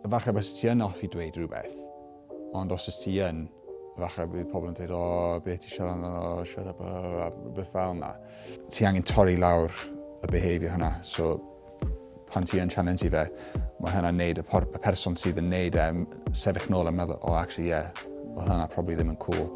Efallai bys ti yn offi dweud rhywbeth, ond os ys ti yn, efallai bydd pobl yn dweud, o, oh, beth ti siarad amdano, oh, shut up, oh, rhywbeth fel yna. Ti angen torri lawr y behaviour hynna, so pan ti yn challenge i fe, mae hynna'n neud y, y person sydd yn neud e sefyll nôl a meddwl, oh, actually, yeah, oedd hynna probably ddim yn cool.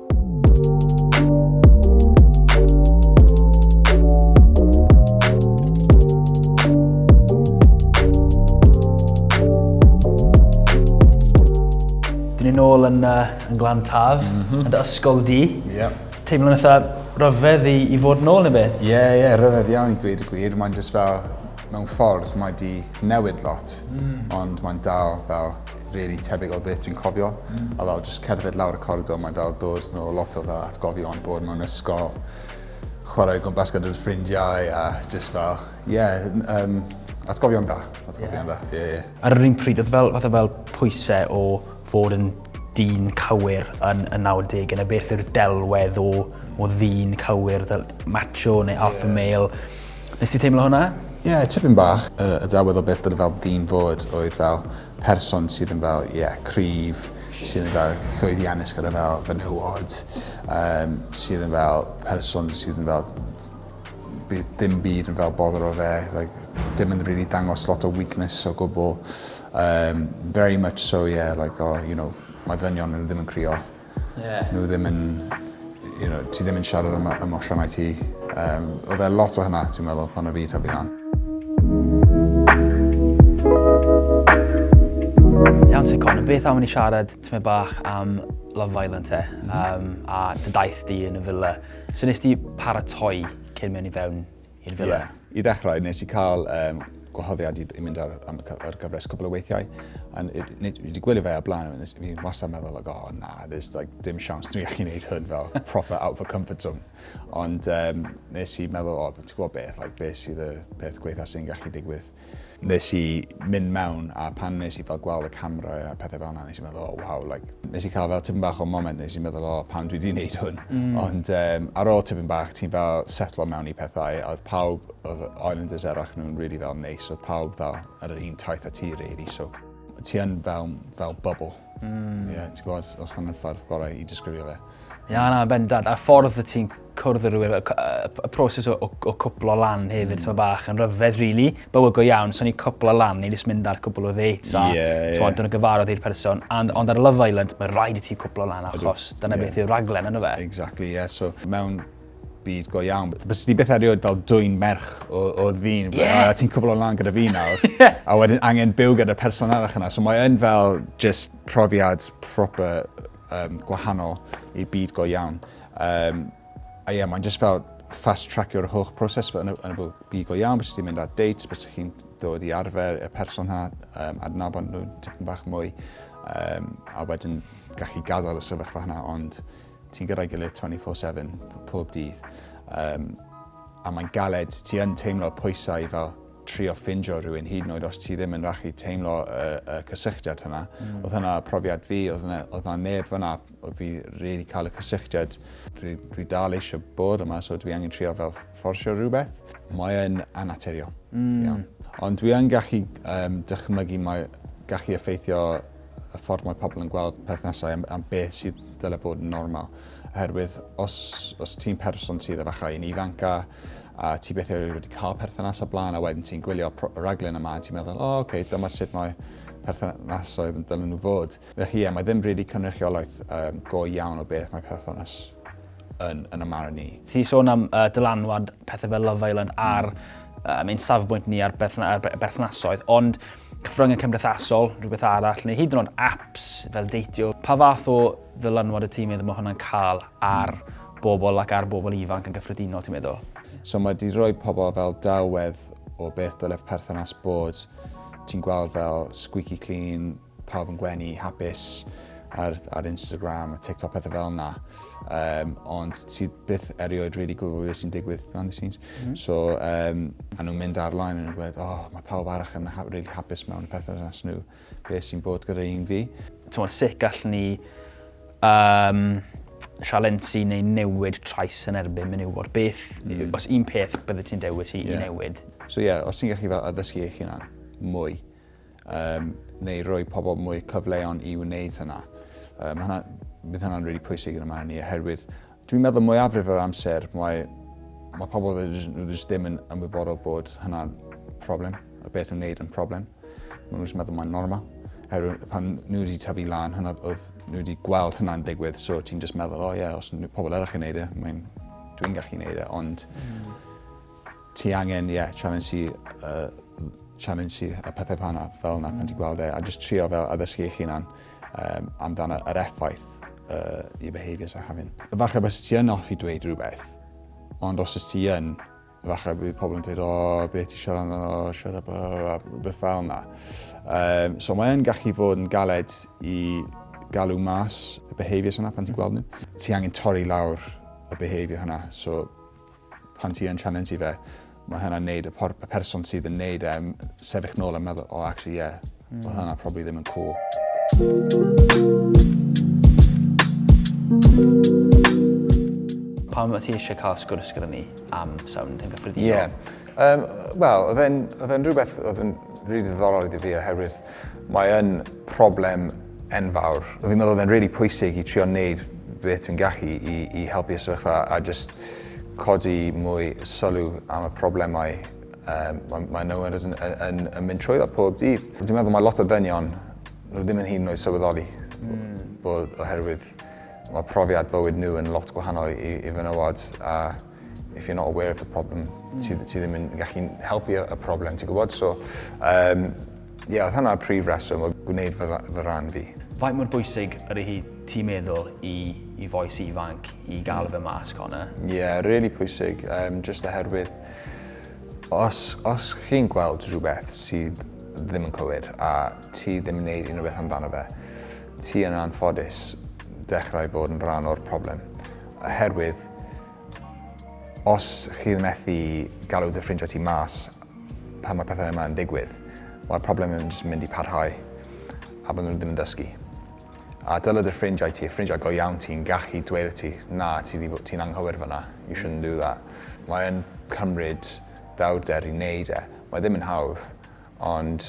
Dyn ni nôl yn, yn Glan Taf, yn dy ysgol di. Yep. Teimlo'n eitha rhyfedd i, i fod nôl neu beth? Ie, yeah, ie, yeah, rhyfedd iawn i dweud y gwir. Mae'n just fel, mewn ffordd, mae di newid lot, ond mae'n dal fel really tebyg o beth dwi'n cofio. A fel just cerdded lawr y corridor, mae'n fel dod nôl lot o fel atgofion bod mewn ysgol, chwarae o gwmpas gyda'r ffrindiau a just fel, ie, yeah, atgofion da, atgofion da, ie, yeah, ie. Yeah. Ar yr un pryd, oedd fel, fatha fel pwysau o fod yn dyn cywir yn y 90au, neu beth yw'r delwedd o, o ddyn cywir, fel macho neu alpha male. Nes ti teimlo hwnna? Ie, yeah, tipyn bach. Y, y delwedd o beth dyle fel dyn fod oedd fel person sydd yn fel, ie, yeah, cryf, sydd yn fel llwyddiannus gyda fel fenywod, um, sydd yn fel person sydd yn fel bydd dim byd yn fel bother o fe, like, dim yn really dangos lot o weakness o gwbl. Um, very much so, yeah, like, oh, you know, mae ddynion nhw ddim yn crio. Yeah. Nhw ddim yn, you know, ti ddim yn siarad am emosiynau ti. Um, oedd e lot o hynna, ti'n meddwl, pan o fi tyfu lan. Iawn te, Con, beth am i ni siarad tymed bach am Love Island te, a dy daith di yn y villa. So nes di paratoi cyn mynd i fewn i'r villa? Yeah. I ddechrau, nes i cael um, gwahoddiad i, i mynd ar, am y, ar gyfres cwbl o weithiau. A fi wedi gwylio fe o blaen, a fi wastad meddwl, like, oh na, there's like, dim siawns dwi'n gallu gwneud hwn fel proper out for comfort zone. Ond um, nes i meddwl, oh, ti'n gwybod beth, like, beth sydd y peth gweitha sy'n gallu digwydd. Nes i mynd mewn a pan nes i fel gweld y camera a pethau fel yna, nes i meddwl, oh wow, like, nes i cael fel tipyn bach o moment, nes i meddwl, oh, pam dwi wedi gwneud hwn. Ond um, ar ôl tipyn bach, ti'n fel setlo mewn i pethau, a oedd pawb, oedd Islanders eraill nhw'n really fel neis, oedd pawb fel ar yr un taith a ti, really, so ti yn fel, fel bubble. Yeah, ti'n gwybod, os hwnna'n ffordd gorau i disgrifio fe. Ia, na, bendant. A ffordd y ti'n cwrdd â rhywun, y proses o, o, o cwplo lan hefyd, mm. bach yn rhyfedd, really. Bywyd go iawn, so ni'n cwplo lan, ni'n just mynd ar cwpl o ddates a yeah, yeah. dod yn gyfarwydd i'r person. And, ond ar Love Island, mae rhaid i ti cwplo lan achos dyna yeah. beth yw'r raglen yno fe. Exactly, yeah. So mewn byd go iawn. Bys ti byth erioed fel dwyn merch o, o ddyn. Yeah. A ti'n cwbl o lan gyda fi nawr. Yeah. A wedyn angen byw gyda'r person arall yna. So mae yn fel just profiad proper um, gwahanol i byd go iawn. Um, a ie, yeah, mae'n just fel fast tracio'r holl proses yn y, yn y byd go iawn, bys ti'n mynd ar dates, bys chi'n dod i arfer y person ha, um, adnabod nhw tipyn bach mwy, um, a wedyn gallu gadael y sefyllfa hynna, ond ti'n gyda'i gilydd 24/7 pob dydd. Um, a mae'n galed, ti yn teimlo pwysau fel trio ffindio rhywun, hyd yn oed os ti ddim yn gallu teimlo y, y cysylltiad hynna. Oedd hynna profiad fi, oedd hynna, oedd hynna neb fyna, oedd fi really cael y cysylltiad. Dwi, dwi dal eisiau bod yma, so dwi angen trio fel fforsio rhywbeth. Mae yn anaturiol. Iawn. Ond dwi yn gallu um, dychmygu mae gallu effeithio y ffordd mae pobl yn gweld perthnasau am, am beth sydd dyle fod yn normal. Oherwydd os, os ti'n person sydd efallai yn ifanc a, a ti beth erioed wedi cael perthynas o blaen a wedyn ti'n gwylio y raglen yma a ti'n meddwl, o, oh, okay, dyma sut mae perthynasoedd yn dylen nhw fod. Felly ie, mae ddim really cynrychiolaeth um, go iawn o beth mae perthynas yn, yn y marn i. Ti'n sôn am uh, dylanwad pethau fel Love Island ar um, ein safbwynt ni ar, berthna, ar berthnasoedd, ond cyfryngau cymdeithasol, rhywbeth arall, neu hyd yn oed apps fel deitio. Pa fath o ddylanwad y ti'n meddwl mae hwnna'n cael ar bobl ac ar bobl ifanc yn gyffredinol, ti'n meddwl? So mae di rhoi pobl fel delwedd o beth dyle perthynas bod. Ti'n gweld fel squeaky clean, pawb yn gwenu, hapus ar, ar Instagram, a TikTok, pethau fel yna. Um, ond ti byth erioed really gwybod beth sy'n digwydd behind the scenes. So, um, a nhw'n mynd ar-line a nhw'n gweud, oh, mae pawb arall yn ha really hapus mewn y perthynas nhw, beth sy'n bod gyda un fi. Ti'n meddwl, sut gallwn ni um, sialensu neu newid trais yn erbyn menywod? Beth, os un peth bydde ti'n dewis i, yeah. i newid? So ie, yeah, os ti'n gallu fel addysgu eich hunan mwy, um, neu rhoi pobl mwy cyfleon i wneud hynna. Hynna, bydd hynna'n really pwysig yn y marn i, oherwydd dwi'n meddwl mwyafrif o'r amser mae, mae pobl jyst ddim yn ymwybodol bod hynna'n problem, y beth nhw'n wneud yn problem. Maen nhw'n jyst meddwl mae'n normal. Oherwydd pan nhw wedi tyfu lan, hynna oedd nhw wedi gweld hynna'n digwydd, so ti'n just meddwl, o oh, ie, yeah, os pobl eraill yn neud e, mae'n, dwi'n gallu neud e, ond ti angen, ie, yeah, challenge i, challenge i y pethau pan fel yna pan ti'n gweld e, a just trio fel addysgu eich hunan amdano yr effaith i behaviours are having. Efallai bys ti yn hoffi dweud rhywbeth, ond os ys ti yn, efallai bydd pobl yn dweud, o, oh, beth ti siarad amdano, o, siarad, bla, bla, bla, rhywbeth fel yna. So mae'n gallu fod yn galed i galw mas y behaviours yna pan ti'n gweld nhw. Ti angen torri lawr y behaviour hynna, so pan ti yn challenge i fe, mae hynna'n neud y, por, y person sydd yn neud e sefyll nôl a meddwl, oh, actually, yeah, oedd hynna probably ddim yn cool. Pam ti eisiau cael sgwrs gyda ni am sound yn gyffredinol? Ie. Yeah. Wel, oedd e'n rhywbeth oedd yn rili ddiddorol iddi fi oherwydd mae yn problem enfawr. Fi'n meddwl oedd e'n really pwysig i trio wneud beth dwi'n gallu i, i helpu y sefyllfa a just codi mwy sylw am y problemau mae, mae nhw yn, yn, yn, yn mynd trwyddo pob dydd. Dwi'n meddwl mae lot o ddynion, nhw ddim yn hyd yn oed sylweddoli bod oherwydd mae profiad bywyd nhw yn lot gwahanol i, i fenywod a if you're not aware of the problem, ti, ti ddim yn gallu helpu y, y problem, ti'n gwybod? So, yeah, oedd hynna'r prif reswm o gwneud fy, fy rhan fi. Faint mor bwysig ydy hi ti'n meddwl i, i fois ifanc i gael fe mas, Connor? Ie, yeah, really pwysig, just oherwydd os, os chi'n gweld rhywbeth sydd ddim yn cywir a ti ddim yn gwneud unrhyw beth amdano fe, ti yn anffodus dechrau bod yn rhan o'r problem. Oherwydd, os chi ddim methu galw dy ffrindiau ti mas pan mae pethau yma yn digwydd, mae'r problem yn jyst mynd i parhau a bod nhw ddim yn dysgu. A dyle dy ffrindiau ti, ffrindiau go iawn ti'n gallu dweud ti, na, ti'n ti anghywir fyna, you shouldn't do that. Mae'n cymryd ddawder i wneud e. Mae ddim yn hawdd, ond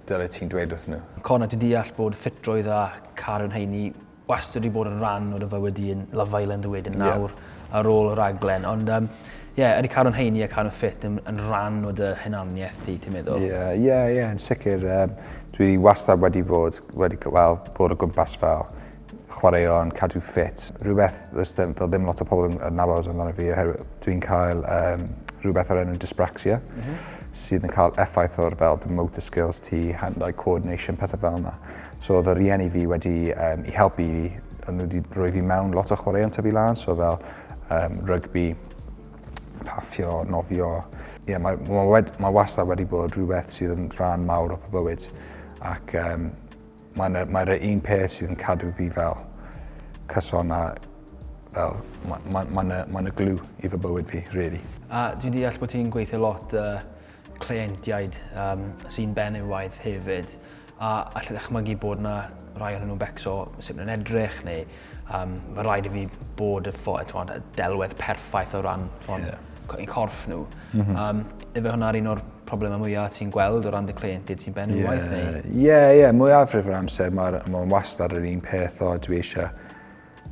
dyle ti'n dweud wrth nhw. Connor, dwi'n deall bod ffitrwydd a cadw'n heini wastad wedi bod yn rhan o dy fywyd di yn Love Island wedyn nawr yeah. ar ôl y raglen. Ond, ie, yeah, ydy cadw'n heini a cadw'n ffit yn, yn rhan o dy hunaniaeth di, ti'n meddwl? Ie, yeah, ie, yeah, ie, yeah, yn sicr. Dwi wastad wedi bod, wedi, well, bod o gwmpas fel chwaraeon, cadw ffit. Rhywbeth, ddim, fel ddim lot o pobl yn nabod amdano fi, oherwydd dwi'n cael rhywbeth o'r enw dyspraxia, sydd yn cael effaith o'r fel dy motor skills ti, hand-eye coordination, pethau fel yna. So oedd y rieni fi wedi i helpu fi, o'n nhw wedi rhoi fi mewn lot o chwaraeon tyfu lan, so fel rygbi, paffio, nofio. Ie, yeah, mae, mae, wed, mae wastad wedi bod rhywbeth sydd yn rhan mawr o fy bywyd ac mae'n mae un peth sydd yn cadw fi fel cyson a fel mae'n ma, ma, ma, ma glue i fy bywyd fi, really. A dwi'n deall bod ti'n gweithio lot cleientiaid sy'n benywaidd hefyd, a allai ddychmygu bod yna rai ohonyn nhw'n becso sut maen nhw'n edrych, neu mae rhaid i fi bod y, ffo, twod, y delwedd perffaith o ran twod, yeah. eu corff nhw. Ife hwnna'r un o'r problemau mwyaf ti'n gweld o ran dy cleientiaid sy'n benywaidd? Ie, ie, ie, mwyafrif o'r amser mae'n ma wastad yr un peth o dwi eisiau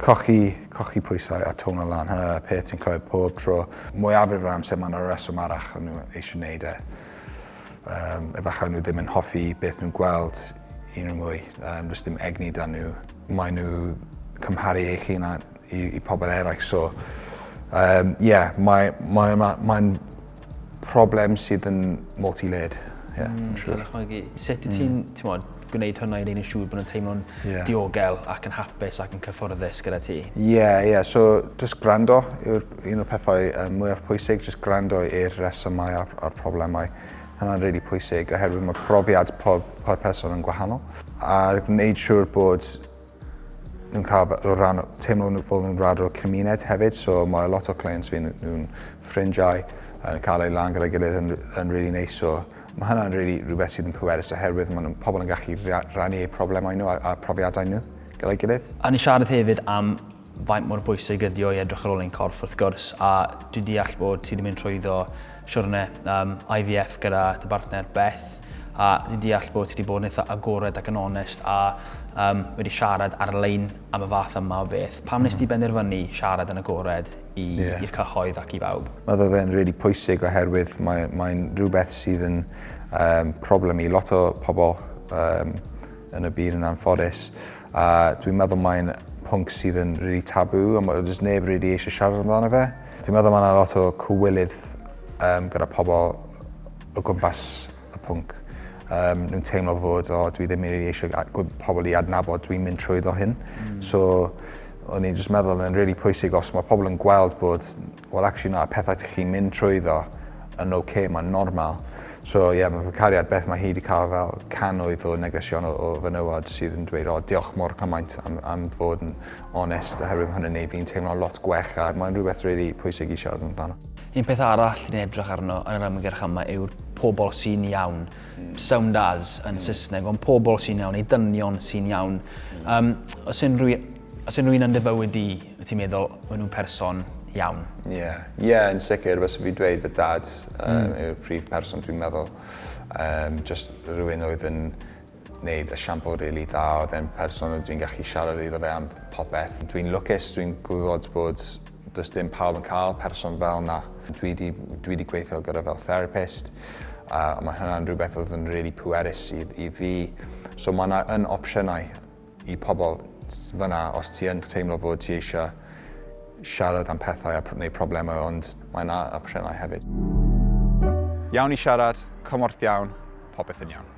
cochi, cochi pwysau a tono lan. Hynny'r peth ti'n clywed pob tro. Mwyafrif o'r amser mae'n reswm arall o'n nhw eisiau gwneud e. Efallai nhw ddim yn hoffi beth nhw'n gweld un nhw mwy. Does dim egni dan nhw. Mae nhw cymharu eich hunan i, i pobl eraill. So, yeah, mae'n mae, mae, mae problem sydd yn multi-layered. Yeah, mm, sure. Sut wyt ti'n mm. gwneud hwnna i wneud yn siŵr bod nhw'n teimlo'n yeah. diogel ac yn hapus ac yn cyfforddus gyda ti? Ie, yeah, ie. Yeah. So, just gwrando yw'r un o'r pethau mwyaf pwysig, just gwrando i'r resymau a'r, a'r problemau. Hynna'n really pwysig oherwydd mae profiad pob, pob person yn gwahanol. A gwneud siŵr bod nhw'n cael o ran, teimlo nhw fel nhw'n rhan o'r cymuned hefyd, so mae lot o clients fi nhw'n ffrindiau yn cael eu lan gyda'i gilydd yn, yn really neis, so mae hynna'n really rhywbeth sydd yn pwerus oherwydd mae nhw'n pobl yn gallu rannu eu problemau nhw a, a profiadau nhw gyda'i gilydd. A ni siarad hefyd am faint mor bwysig ydi o i edrych ar ôl ein corff wrth gwrs, a dwi'n deall bod ti wedi mynd trwyddo siwrne IVF gyda dy bartner Beth. A dwi'n deall bod ti wedi bod yn eitha agored ac yn onest a um, wedi siarad ar-lein am y fath yma o beth. Pam nes ti benderfynu siarad yn agored i, yeah. i'r cyhoedd ac i bawb? Mae fe'n really pwysig oherwydd mae'n mae rhywbeth sydd yn um, problem i lot o pobl um, yn y byd yn anffodus. A dwi'n meddwl mae'n pwnc sydd yn really taboo, a mae jyst neb really eisiau siarad amdano fe. Dwi'n meddwl mae yna lot o cywilydd um, gyda pobl o gwmpas y pwnc. Um, nhw'n teimlo fod, o, dwi ddim really eisiau pobl i adnabod dwi'n mynd trwyddo hyn. So, o'n i'n just meddwl yn really pwysig os mae pobl yn gweld bod, well, actually na, pethau chi'n mynd trwyddo yn oce, okay, mae'n normal. So ie, yeah, mae fy cariad beth mae hi wedi cael fel cannoedd o negesion o, o fenywod sydd yn dweud, o, diolch mor cymaint am, am fod yn onest, oherwydd mae hynny'n neud fi'n teimlo lot gwell a mae'n rhywbeth really pwysig i siarad amdano. Un peth arall ni'n edrych arno yn yr ymgyrch yma yw'r pobl sy'n iawn. Sound as yn Saesneg, ond pobl sy'n iawn, neu dynion sy'n iawn. Um, os unrhyw, os unrhyw un yn dy fywyd di, wyt ti'n meddwl, maen nhw'n person iawn? Ie, yeah. yeah, yn sicr, fysa fi dweud fy dad um, yw'r prif person dwi'n meddwl. Um, just rhywun oedd yn wneud esiampl really dda, oedd e'n person oedd dwi'n gallu siarad iddo fe am popeth. Dwi'n lwcus, dwi'n gwybod bod does dim pawb yn cael person fel na. Dwi wedi, dwi wedi gweithio gyda fel therapist, a mae hynna'n rhywbeth oedd yn really pwerus i, i fi. So mae yna yn opsiynau i pobl fyna os ti yn teimlo fod ti eisiau siarad am pethau a neu problemau, ond mae yna opsiynau hefyd. Iawn i siarad, cymorth iawn, popeth yn iawn.